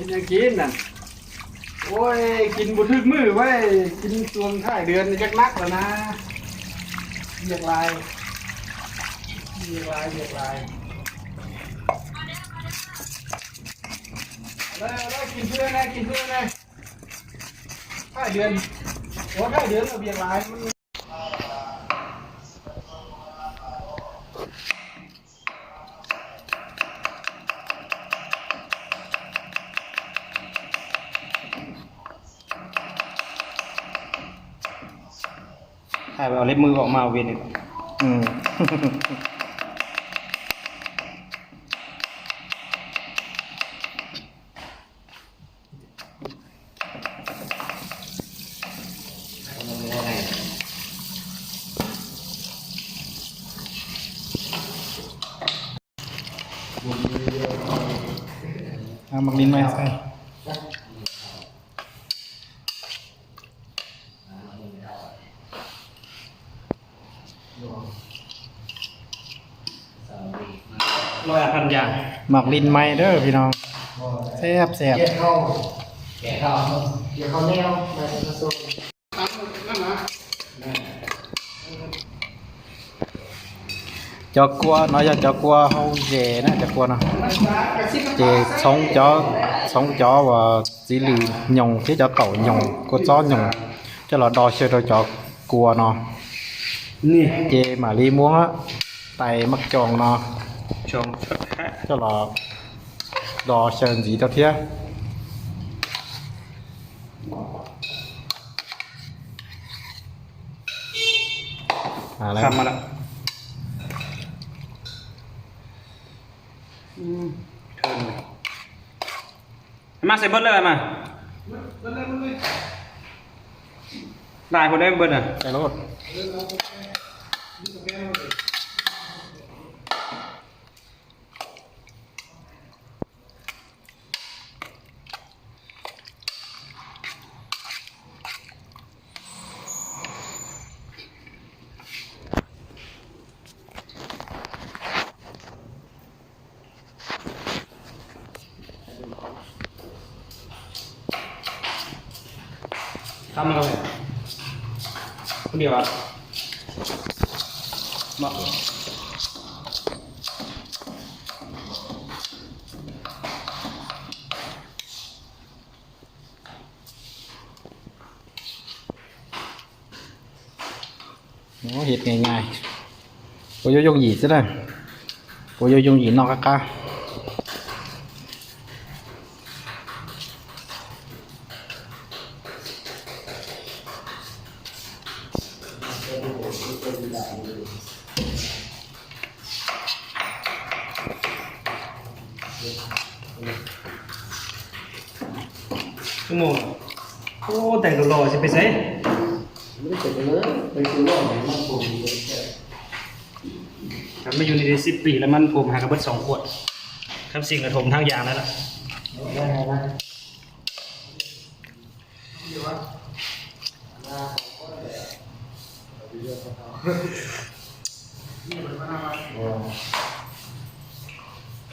Ib leeg kiv na. Ua, kiv mus twg mwj ua, kiv tuag thaj dwb caj nab lawm na. Yog lais, yog lais, yog lais. Kiv twg na, kiv twg na. Thaj dwb, ua thaj dwb los yog lais. Hai vào lấy mưa vào màu Việt này. Mạc Linh mày. Mạc Linh mày đó พี่น้อง แซ่บแซ่บ Cov kua no yog cov kua hau zes na, cov kua no. Ces txhoov cov, txhoov cov uas txiv lws nyoos thiab cov taum nyoos, kua txob nyoos coj los do xyaw rau cov kua no. Ces mam li muab tais maj coos no coj los do xyaw ntxiv rau thiab. Mas xav bớt lawm mas. Đài của đây bớt à? Tăm lawm. Không điều à? Mọ. Hais nyais, puas yuav yooj yim xwb na, puas yuav yooj yim noj qab qab. Ub, tais los los tsis pes xev. Mej yug ni sib plig lawm maj pum has kab bwb xoom khuam, khab xis kab thom thaj yaam lawm lawm.